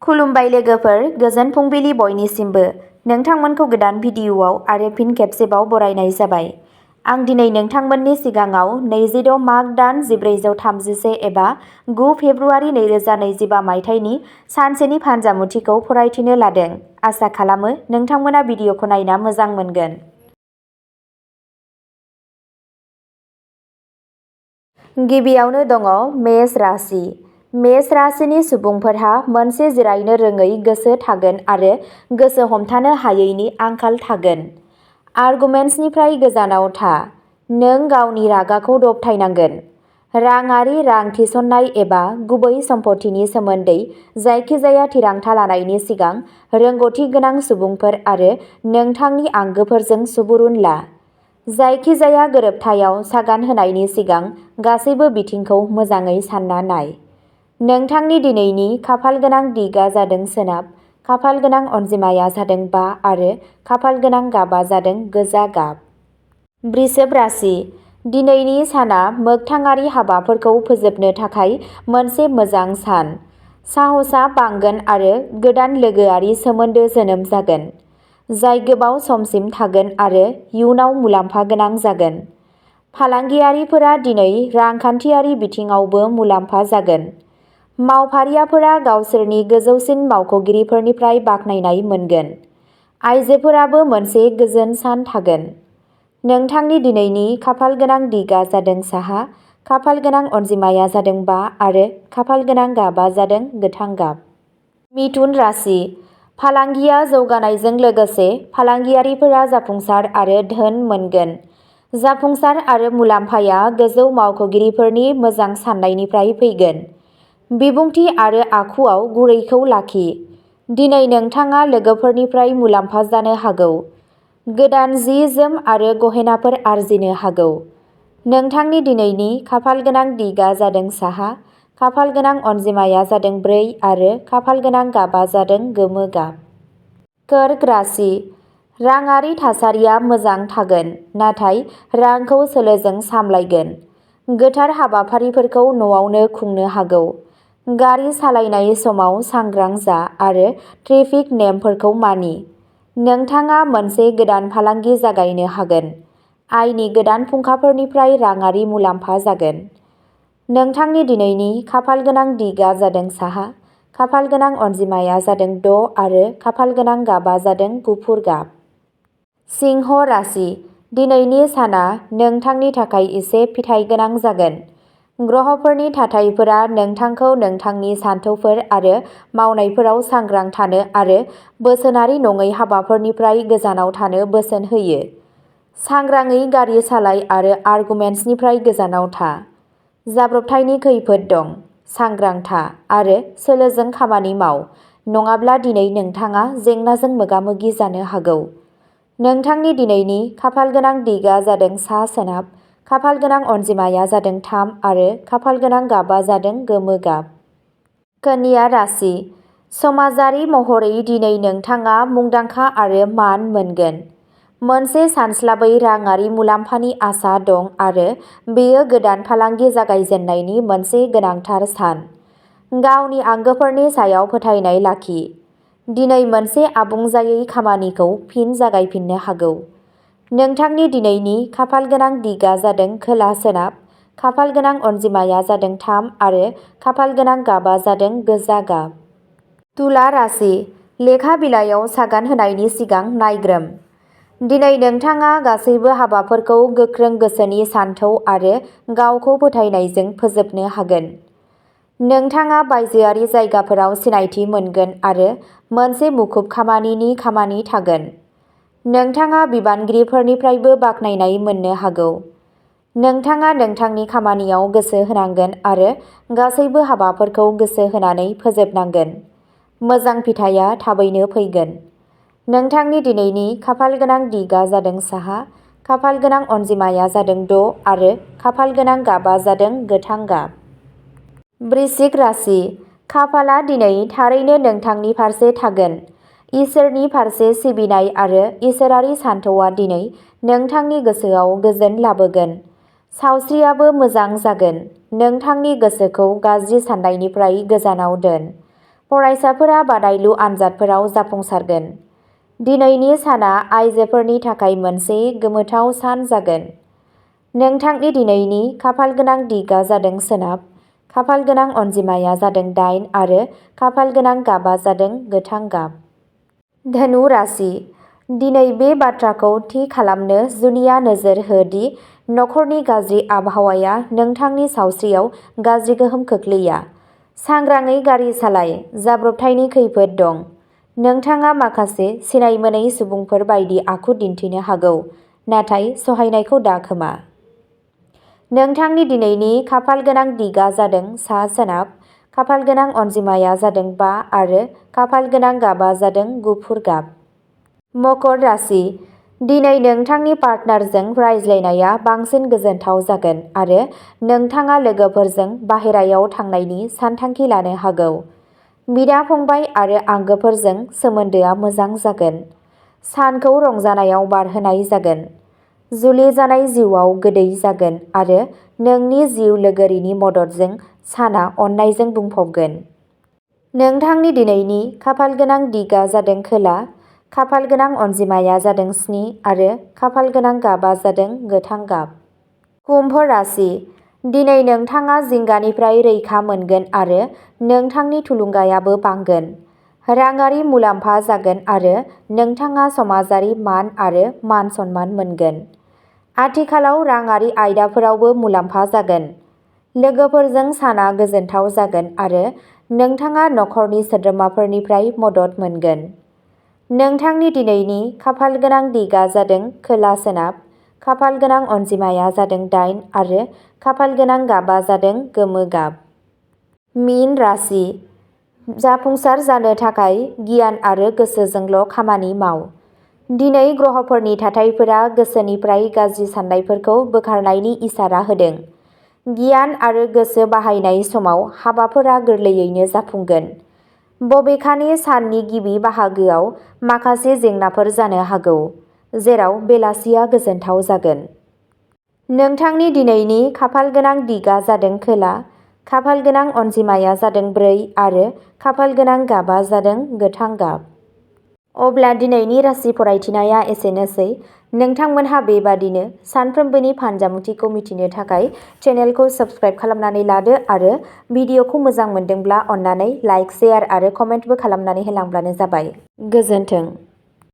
खुलुमबाय लोगोफोर, गोजोन फुंबिलि बयनिसिमबो। नोंथांमोनखौ गोदान भिडिअ'आव आरो फिन खेबसेबाव बरायनाय जाबाय। आं दिनै नोंथांमोननि सिगाङाव 26 माग दान 1433 एबा 9 फेब्रुआरि 2025 मायथाइनि सानसेनि फानजामुथिखौ फरायथिनो लादों। आसा खालामो नोंथांमोना भिडिअ'खौ नायना मोजां मोनगोन। गिबियावनो दङ मेष राशि। मेष राशिनि सुबुंफोरहा मोनसे जिरायनो रोङै गोसो थागोन आरो गोसो हमथानो हायैनि आंखाल थागोन। आर्गुमेन्ट्सनिफ्राय गोजानाव था। नों गावनि रागाखौ दबथायनांगोन। राङारि रां थिसननाय एबा गुबै सम्पथिनि सोमोन्दै जायखिजाया थिरांथा लानायनि सिगां रोंग'थि गोनां सुबुंफोर आरो नोंथांनि आंगोफोरजों सुबुरुन ला। जायखिजाया गोरोबथायाव सागान होनायनि सिगां गासैबो बिथिंखौ मोजाङै सान्ना नाय। नोंथांनि दिनैनि खाफालगोनां दिगआ जादों सोनाब, खाफालगोनां अनजिमाया जादों 5 आरो खाफालगोनां गाबआ जादों गोजा गाब। वृषभ राशि। दिनैनि साना मोगथाङारि हाबाफोरखौ फोजोबनो थाखाय मोनसे मोजां सान। साहसआ बांगोन आरो गोदान लोगोआरि सोमोन्दो जोनोम जागोन, जाय गोबाव समसिम थागोन आरो इयुनाव मुलाम्फा गोनां जागोन। फालांगियारिफोरा दिनै रांखान्थियारि बिथिङावबो मुलाम्फा जागोन। मावफारियाफोरा गावसोरनि गोजौसिन मावख'गिरिफोरनिफ्राय बाख्नायनाय मोनगोन। आइजोफोराबो मोनसे गोजोन सान थागोन। नोंथांनि दिनैनि खाफालगोनां दिगआ जादों साहा, खाफालगोनां अनजिमाया जादों 5 आरो खाफालगोनां गाबआ जादों गोथां गाब। मिथुन राशि। फालांगिया जौगानायजों लोगोसे फालांगियारिफोरा जाफुंसार आरो धोन मोनगोन। जाफुंसार आरो मुलाम्फाया गोजौ मावख'गिरिफोरनि मोजां साननायनिफ्राय फैगोन। बिबुंथि आरो आखुआव गुरैखौ लाखि। दिनै नोंथाङा लोगोफोरनिफ्राय मुलाम्फा जानो हागौ। गोदान जि-जोम आरो गहेनाफोर आरजिनो हागौ। नोंथांनि दिनैनि खाफालगोनां दिगआ जादों साहा, खाफालगोनां अनजिमाया जादों 4 आरो खाफालगोनां गाबआ जादों गोमो गाब। कर्क राशि। राङारि थासारिया मोजां थागोन, नाथाय रांखौ सोलोजों सामलायगोन। गोथार हाबाफारिफोरखौ न'आवनो खुंनो हागौ। गारि सालायनाय समाव सांग्रां जा आरो ट्रेफिक नेमफोरखौ मानि। नोंथाङा मोनसे गोदान फालांगि जागायनो हागोन। आयनि गोदान फुंखाफोरनिफ्राय राङारि मुलाम्फा जागोन। नोंथांनि दिनैनि खाफालगोनां दिगआ जादों साहा, खाफालगोनां अनजिमाया जादों 6 आरो खाफालगोनां गाबआ जादों गुफुर गाब। सिंह राशि। दिनैनि साना नोंथांनि थाखाय एसे फिथाइ गोनां जागोन। ग्रहफोरनि थाथायफोरा नोंथांखौ नोंथांनि सानथौफोर आरो मावनायफोराव सांग्रां थानो आरो बोसोनारि नङै हाबाफोरनिफ्राय गोजानाव थानो बोसोन होयो। सांग्राङै गारि सालाय आरो आर्गुमेन्ट्सनिफ्राय गोजानाव था। जाब्रबथायनि खैफोद दं। सांग्रां था आरो सोलोजों खामानि माव, नङाब्ला दिनै नोंथाङा जेंनाजों मोगा-मोगि जानो हागौ। नोंथांनि दिनैनि खाफालगोनां दिगआ जादों सा-सोनाब, खाफालगोनां अनजिमाया जादों 3 आरो खाफालगोनां गाबआ जादों गोमो गाब। कन्या राशि। समाजारि महरै दिनै नोंथाङा मुंदांखा आरो मान मोनगोन। मोनसे सानस्लाबै राङारि मुलाम्फानि आसा दं आरो बेयो गोदान फालांगि जागायजेननायनि मोनसे गोनांथार सान। गावनि आंगोफोरनि सायाव फोथायनाय लाखि। दिनै मोनसे आबुं जायै खामानिखौ फिन जागायफिननो हागौ। नोंथांनि दिनैनि खाफालगोनां दिगआ जादों खोला-सोनाब, खाफालगोनां अनजिमाया जादों 3 आरो खाफालगोनां गाबआ जादों गोजा गाब। तुला राशि। लेखा बिलाइयाव सागान होनायनि सिगां नायग्रोम। दिनै नोंथाङा गासैबो हाबाफोरखौ गोख्रों गोसोनि सानथौ आरो गावखौ फोथायनायजों फोजोबनो हागोन। नोंथाङा बायजोआरि जायगाफोराव सिनायथि मोनगोन आरो मोनसे मुखुब खामानिनि खामानि थागोन। नोंथाङा बिबानगिरिफोरनिफ्रायबो बाख्नायनाय मोननो हागौ। नोंथाङा नोंथांनि खामानियाव गोसो होनांगोन आरो गासैबो हाबाफोरखौ गोसो होनानै फोजोबनांगोन। मोजां फिथाइया थाबैनो फैगोन। नोंथांनि दिनैनि खाफालगोनां दिगआ जादों साहा, खाफालगोनां अनजिमाया जादों 6 आरो खाफालगोनां गाबआ जादों गोथां गाब। वृश्चिक राशि। खाफालआ दिनै थारैनो नोंथांनि फारसे थागोन। इसोरनि फारसे सिबिनाय आरो इसोरारि सानथौआ दिनै नोंथांनि गोसोआव गोजोन लाबोगोन। सावस्रियाबो मोजां जागोन। नोंथांनि गोसोखौ गाज्रि साननायनिफ्राय गोजानाव दोन। फरायसाफोरा बादायलु आनजादफोराव जाफुंसारगोन। दिनैनि साना आइजोफोरनि थाखाय मोनसे गोमोथाव सान जागोन। नोंथांनि दिनैनि खाफालगोनां दिगा जादों सोनाब, खाफालगोनां अनजिमाया जादों 8 आरो खाफालगोनां गाबा जादों गोथां गाब। धनु राशि, दिनै बे बाथ्राखौ थि खालामनो जुनिया नोजोर हो दि नखरनि गाज्रि आबहावाया नोंथांनि सावस्रियाव गाज्रि गोहोम खोख्लैया। सांग्राङै गारि सालाय, जाब्रबथायनि खैफोद दं। नोंथाङा माखासे सिनायमोनै सुबुंफोर बायदि आखु दिन्थिनो हागौ, नाथाय सहायनायखौ दाखोमा। नोंथांनि दिनैनि खाफालगोनां दिगा जादों सा-सोनाब, खाफालगोनां अनजिमाया जादों 5 आरो खाफालगोनां गाबा जादों गुफुर गाब। मकर राशि, दिनै नोंथांनि पार्टनारजों रायज्लायनाया बांसिन गोजोनथाव जागोन आरो नोंथाङा लोगोफोरजों बाहेरायाव थांनायनि सानथांखि लानो हागौ। बिदा-फंबाय आरो आंगोफोरजों सोमोन्दोआ मोजां जागोन। सानखौ रंजानायाव बारहोनाय जागोन। जुलि जानाय जिउआव गोदै जागोन आरो नोंनि जिउ लोगोरिनि मददजों साना अननायजों बुंफबगोन। नोंथांनि दिनैनि खाफालगोनां दिगा जादों खोला, खाफालगोनां अनजिमाया जादों 7 आरो खाफालगोनां गाबा जादों गोथां गाब। कुम्भ राशि, दिनै नोंथाङा जिंगानिफ्राय रैखा मोनगोन आरो नोंथांनि थुलुंगायाबो बांगोन। राङारि मुलाम्फा जागोन आरो नोंथाङा समाजारि मान आरो मान-सन्मान मोनगोन। आथिखालाव राङारि आयदाफोरावबो मुलाम्फा जागोन। लोगोफोरजों साना गोजोनथाव जागोन आरो नोंथाङा नखरनि सोद्रोमाफोरनिफ्राय मदद मोनगोन। नोंथांनि दिनैनि खाफालगोनां दिगा जादों खोला-सोनाब, खाफालगोनां अनजिमाया जादों 8 आरो खाफालगोनां गाबा जादों गोमो गाब। मीन राशि, जाफुंसार जानो थाखाय गियान आरो गोसोजोंल' खामानि माव। दिनै ग्रहफोरनि थाथायफोरा गोसोनिफ्राय गाज्रि साननायफोरखौ बोखारनायनि इसारा होदों। गियान आरो गोसो बाहायनाय समाव हाबाफोरा गोरलैयैनो जाफुंगोन। बबेखानि साननि गिबि बाहागोआव माखासे जेंनाफोर जानो हागौ, जेराव बेलासिया गोजोनथाव जागोन। नोंथांनि दिनैनि खाफालगोनां दिगा जादों खोला, खाफालगोनां अनजिमाया जादों 4 आरो खाफालगोनां गाबा जादों गोथां गाब। अब्ला दिनैनि राशि फरायथिनाया एसेनोसै। नोंथांमोनहा बेबादिनो सानफ्रोमबोनि फानजामुथिखौ मिथिनो थाखाय चेनेलखौ साबस्क्राइब खालामनानै लादो आरो भिडिअखौ मोजां मोनदोंब्ला अन्नानै लाइक, शेयार आरो कमेन्टबो खालामनानै होलांब्लानो जाबाय। गोजोन्थों।